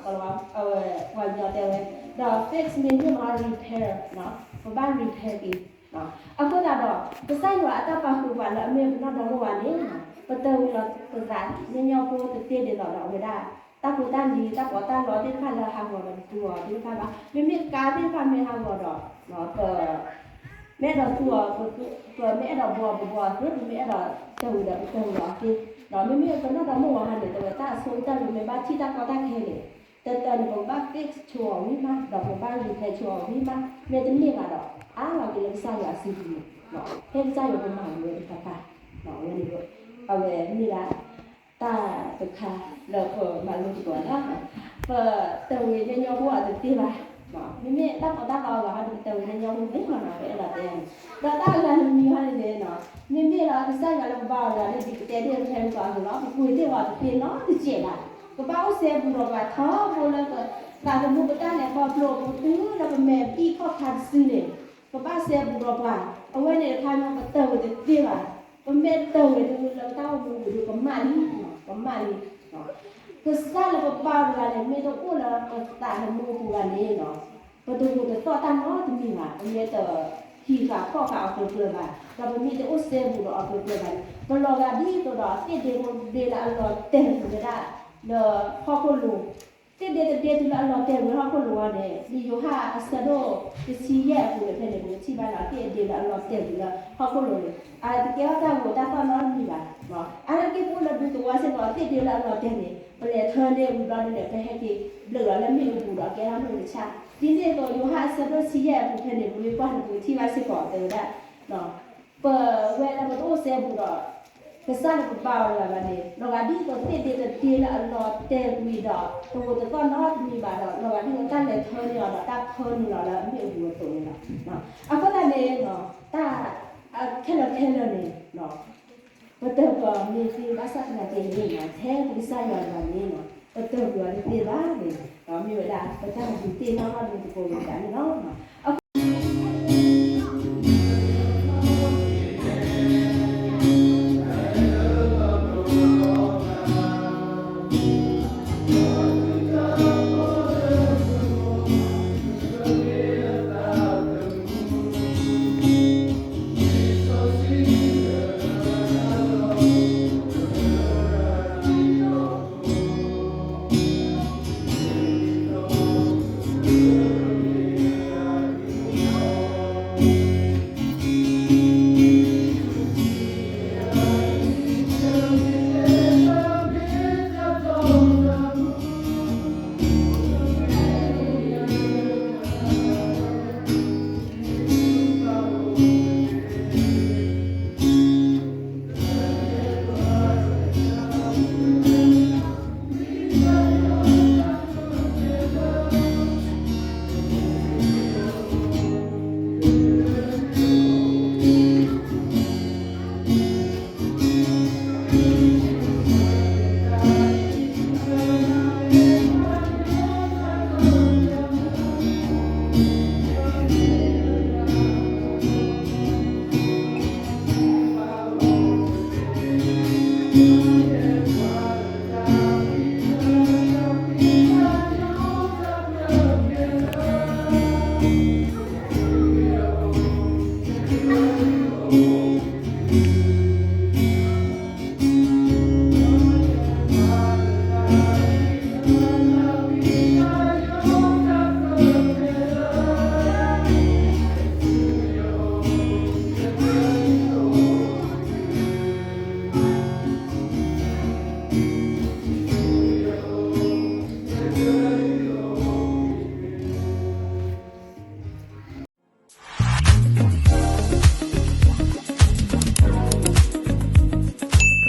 အဝဲပှၤကညီတဲဝဲ, ဒီး fix မ့ၢ်န့ၣ်မ့ၢ် repair, ပဘၣ် repair က့ၤ. အဃိသတးဒီး ကစၢ်ယွၤအတၢ်ပာ်ဃုာ်ပှၤလၢအမ့ၢ်ပနီၢ်ဒီမါဝၤန့ၣ်, ပတဂ့ၤလီၤပသးညီညီဖိတသ့ဒ်သိးဒီးအဝဲဒၣ် တၢ်ဖိတၢ်လံၤ တၢ်ပီးတၢ်လီသ့ၣ်တဖၣ်လၢဟးဂီၤဒီးပသူအီၤသ့ၣ်တဖၣ်ဘၣ်. မ့မ့ၢ်ကါသ့ၣ်တဖၣ်မ့ၢ်ဟးဂီၤဒီး ပ မ့ၢ်အဲၣ်ဒိးသူအီၤ, ပမ့ၢ်အဲၣ်ဒိးဘှီအီၤ ပဘှီအီၤသ့, ပမ့ၢ်အဲၣ်ဒိးတဂ့ၤဒီးပတဂ့ၤအီၤသ့. ဒီးမ့မ့ၢ်ပနီၢ်ဒီမါဝၤဟါန့ၣ် တဝဲတၢ်အဆိကတၢၢ်လၢမ့ၢ်ဘၣ်ထံၣ်တၢ်ကီတၢ်ခဲန့ၣ်, တတၢၢ်န့ၣ် ပကဘၣ် fix ဆိအီၤဝံၤမး, ဒီးပကဘၣ် repair ဆိအီၤဝံၤမး, မ့တမ့ၢ်ဘၣ်ဒီး အါလီၤက့ၤလၢကစၢ်ယွၤအစုပူၤန့ၣ်, ဖဲကစၢ်ယွၤကမၤလိဝဲတခါခါ, အဝဲန့ၣ် အဝဲမ့ၢ်ဒၣ် တၢ်တခါလၢပမၤလိသကိးလီၤ. ပတဂ့ၤညီညီဖိအီၤတသ့ဘၣ်. မ့မ့ၢ်တၢ်ပီးတၢ်လီအဂီၢ်ဟါန့ၣ် ပတဂ့ၤညီညီဖိသ့လီၤနီၤ ပအဲၣ်ဒိးတဲန့ၣ်. ဒီးတၢ်အဂၤတမံၤဟါန့ၣ်န့ၣ်, မ့မ့ၢ်လီၤကစၢ်ယွၤလၢပဘါအီၤတဂၤန့ၣ် ဒ်ပတဲဒ်ဖဲမုၢ်ကီၢ်အသိးလီၤ, ပပှ့ၤသ့ၣ်ဝဲတသ့နီတစဲးဘၣ်. ကဘၣ်အိၣ်စဲဘူးဒီးပှၤထီဘိလၢပသးသမူပတၢ်လဲၤခီဖျိအပူၤတုၤလၢပမဲာ်ဘံၣ်ခီၣ်ခါတစုန့ၣ်, ကဘၣ်စဲဘူးဒီးပှၤ, အဝဲန့ၣ်တခါန့ၣ် ပတဂ့ၤတသ့ဘၣ်. ပမ့ၢ်တဂ့ၤတဂ့ၤလၢပတၢ်အိၣ်မူပူၤဒီး ကမၣ်လံ, ကမၣ်လံ. ကစၢ်လၢပဘါအီၤတဂၤန့ၣ် မ့ၢ်တအိၣ်လၢပသးသမူအပူၤဘၣ်န့ၣ်, ပတဂုာ်တသီၣ်တၢ်နီတမံၤဘၣ်, ပမ့ၢ်တဟံးဃာ်ဖီၣ်ဃာ်အီၤကျၢၤကျၢၤဘၣ်, ဒီးပမ့ၢ်တအိၣ်စဲဘူးဒီးအီၤကျၢၤကျၢၤဘၣ်န့ၣ် ပလီၤဂာ်ဒ်သိးဒီးသ့ၣ်ဒ့ဖိတဒ့လၢအလီၤတဲာ်ကွံာ်ဝဲဒၣ် လၢဟီၣ်ခိၣ်လိၤ, သ့ၣ်ဒ့တဒ့တုၤလၢအလီၤတဲာ်ကွံာ်လၢဟီၣ်ခိၣ်လိၤဝဲန့ၣ်, လံာ်ယိၤဟၣ်အဆၢဒိၣ်တဆံယဲၢ်အပူၤန့ၣ် ဖဲန့ၣ် ပကထံၣ်ဘၣ်လီၤ သ့ၣ်အဒ့လၢအလီၤတဲာ်ကွံာ်လၢဟီၣ်ခိၣ်လိၤန့ၣ် အတကဲထီၣ်တၢ်ဂီၤတၢ်သီၣ်နီတမံၤဘၣ်. အါတက့ၢ်ပအိၣ်လၢဒူသဝီစ့ၢ်ကီး သ့ၣ်ဒ့လၢအလီၤတဲာ်န့ၣ် ပလဲၤထၢန့ၢ်ဝံၤဘျီဒ်န့ၣ် ပဟဲက့ၤဘျုးလီၤလၢမ့ၣ်အူပူၤဒီးကဲထီၣ်မ့ၣ်အူတဆၣ်. ဒ်န့ၣ်အသိး ယိၤဟၣ်အဆၢဒိၣ်တဆံယဲၢ်အပူၤဖဲန့ၣ် ပမ့ၢ်ကွၢ်န့ၣ် ပကထံၣ်ဘၣ်စ့ၢ်ကီးတဲဝဲဒၣ် ပဝဲလၢပတအိၣ်စဲဘူးဒီး ကစၢ်လၢပဘါအီၤတဂၤဘၣ်န့ၣ် လီၤဂာ်ဒ်သိးသ့ၣ်ဒ့တဒ့လၢအလီၤတဲာ်ကွံာ်ဒီး တဂုာ်တသီၣ်နီတမံၤဘၣ်ဒီး လီၤဂာ်ဒ်သိးတၢ်လဲၤထၢန့ၢ်အီၤဒီးတၢ်ဖၢနုာ်လီၤလၢအမ့ၣ်အူပူၤအသိးန့ၣ်လီၤ. အဃိသတးန့ၣ် တၢ်ခဲလၢာ်ခဲလၢာ်န့ၣ် ပတၢၢ်ကွံာ်အီၤမ့ၢ်သ့ဘၣ်ဆၣ်သနာ်က့န့ၣ် ထဲပကစၢ်ယွၤတဂၤန့ၣ် ပတၢၢ်ကွံာ်အီၤတသ့ဘၣ်န့ၣ် မ့ၢ်ဝဲဒၣ်ပတၢ်ဒုးသ့ၣ်နီၣ်ထီၣ်န့ၣ်သကိးဝဲဒၣ်န့ၣ်လီၤ.